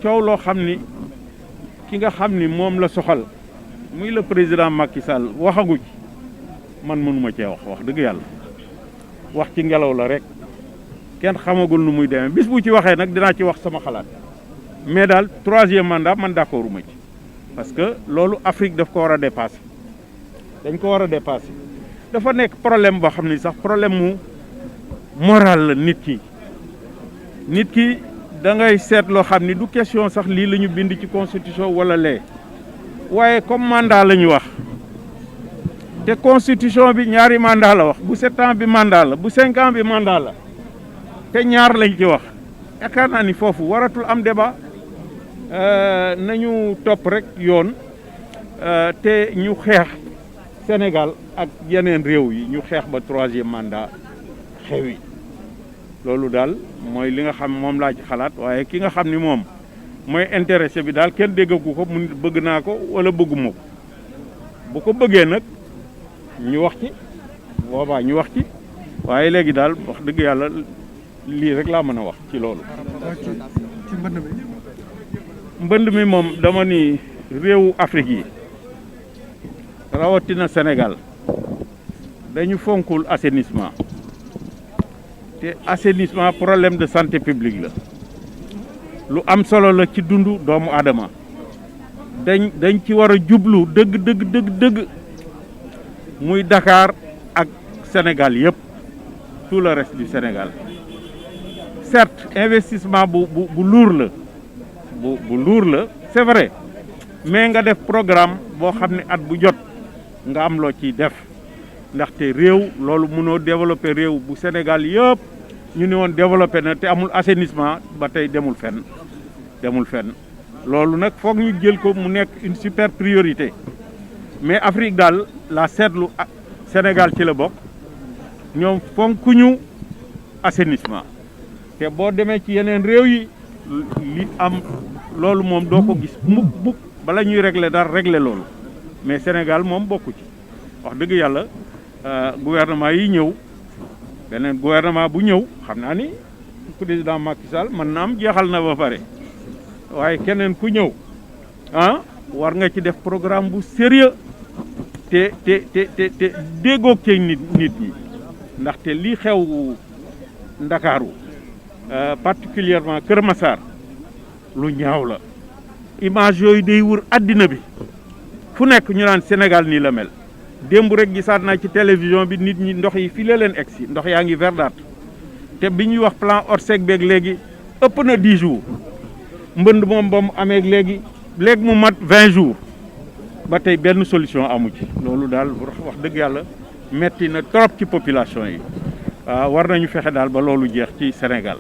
coow loo xam ni ki nga xam ni moom la soxal muy le président Macky Sall waxagu ci man mënuma cee wax dëgg yàlla wax ci ngelaw la rek kenn xamagul nu muy demee bis bu ci waxee nag dinaa ci wax sama xalaat mais daal 3e mandat man d'accorduma ci parce que loolu Afrique daf ko war a dépasser dañ ko war a dépasser dafa nekk problème boo xam ni sax problème mu moral la nit ki da ngay seet loo xam ni du question sax lii la ñu bind ci constitution wala lee waaye comme mandat la ñu wax te constitution bi ñaari mandat la wax bu 7 ans bi mandat la bu 5 ans bi mandat la te ñaar lañ ci wax yaakaar naa ni foofu waratul am débat nañu topp rek yoon te ñu xeex Sénégal ak yeneen réew yi ñu xeex ba 3e mandat xewi loolu daal mooy li nga xam moom laa ci xalaat waaye ki nga xam ni moom mooy intéressé bi daal kenn déggagu ko mu bëgg naa ko wala bëgguma ko bu ko bëggee nag ñu wax ci boobaa ñu wax ci waaye léegi daal wax dëgg yàlla lii rek laa mën a wax ci loolu. ci mbënd mi. mbënd mi moom dama ni réewu Afrique yi rawatina Sénégal dañu fonkul assainissement te assainissement problème de santé publique la lu am solo la ci dundu doomu aadama dañ ci war a jublu dëgg muy Dakar ak Sénégal yëpp tout le reste du Sénégal certes investissement bu lourd la bu lourd la c'est vrai mais nga def programme boo xam ne at bu jot nga am loo ciy def ndaxte réew loolu mënoo développer réew bu Sénégal yëpp ñu ne woon développé na te amul assainissement ba tey demul fenn loolu nag foog ñu jël ko mu nekk une super priorité mais Afrique daal la seetlu Sénégal ci la bokk ñoom fonkuñu assainissement te boo demee ci yeneen réew yi li am loolu moom doo ko gis mukk bala ñuy régler dara régler loolu mais Sénégal moom bokku ci wax dëgg yàlla gouvernement yi ñëw beneen gouvernement bu ñëw xam naa ni président Macky Sall mën na am jeexal na ba pare waaye keneen ku ñëw war nga ci def programme bu sérieux te déggoog ci nit ñi ndaxte lii xew Ndakaaru particulièrement Kër Massar lu ñaaw la image yooyu day wër àddina bi fu nekk ñu naan Sénégal nii la mel démb rek gisaat naa ci télévision bi nit ñi ndox yi fii la leen egsi ndox yaa ngi verdâtre te bi ñuy wax plan Orsec beeg léegi ëpp na 10 jours mbënd moom ba mu amee léegi mu mat 20 jours ba tey benn solution amu ci loolu daal wax dëgg yàlla metti na trop ci population yi war nañu fexe daal ba loolu jeex ci Sénégal